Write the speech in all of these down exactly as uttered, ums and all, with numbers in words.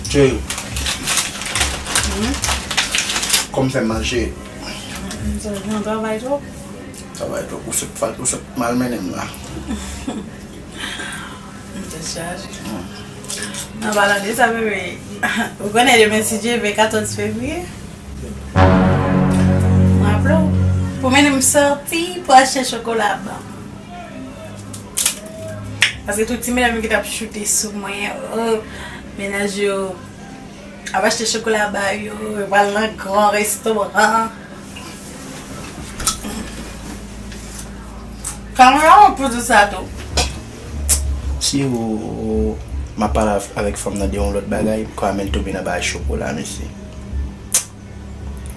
Cheri, kòman fè m mal, cheri? Nan travay twòp. Travay twòp. Ou sot, ou sot malmennen m la. M te chaje. An palan de sa, bebe, ou konnen demen, si Dye vle, katòz fevriye. M raple w, pou mennen m sòti pou achte chokola ban m. Paske tout ti medam yo ki t ap choute sou mwen, oh, mennaj yo ap achte chokola ba yo, yo pral nan gran restoran. Kamera, ou pou di sa tou. Si ou, ou, m ap pale avèk fanm nan de yon lòt bagay, m kwè menm tonbe nan bagay chokola, mesye.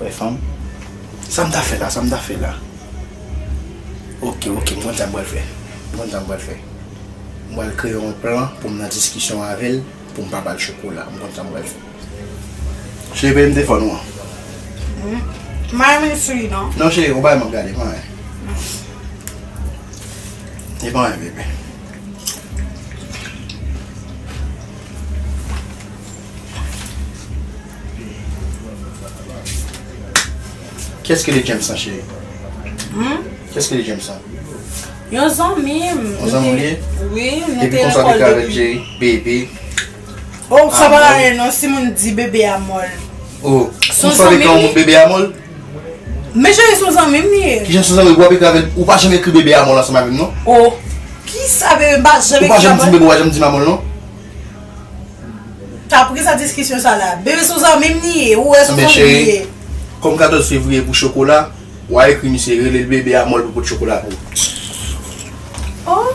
Wè fanm. Sa m ta fè la, sa m ta fè la. Ok, ok, m konn sa m pral fè. M konn sa m pral fè. M pral kreye yon plan pou m nan diskisyon avè l, pou m pa ba l chokola. M konn sa m pral fè. Cheri, peye m telefòn ou an. Hmm. M pa renmen sou li, non. Non, cheri, ou bay m ap gade, pa anyen. E pa anyen, bebe. Kiyès ki li James lan, cheri? Hmm? Kiyès ki li James lan? Yon zanmi m. Yon zanmi w li ye? Wi, nou te lekòl depi. Epi konsa ou te avèl Jerry, bebe. Oh, sa pa anyen non, si moun di bebe a mòl. Oh, ou sove kan yon moun bebe a mòl? Men cheri, se yon zanmi m li ye. Kijan se yon zanmi w ap ekri avè l? Ou pa janm ekri bebe a mòl ansanm avè m non. Oh, kisa bebe m pa janm ekri a mòl? Ou pa janm di m bebe, ou pa janm di m a mòl non. Apre sa diskisyon sa la. Bebe se yon zanmi m li ye, ou wè se yon zanmi m li ye. Kòm katòz fevriye pou chokola, w a ekri misye, rele l bebe a mòl pou pote chokola pou ou. Oh,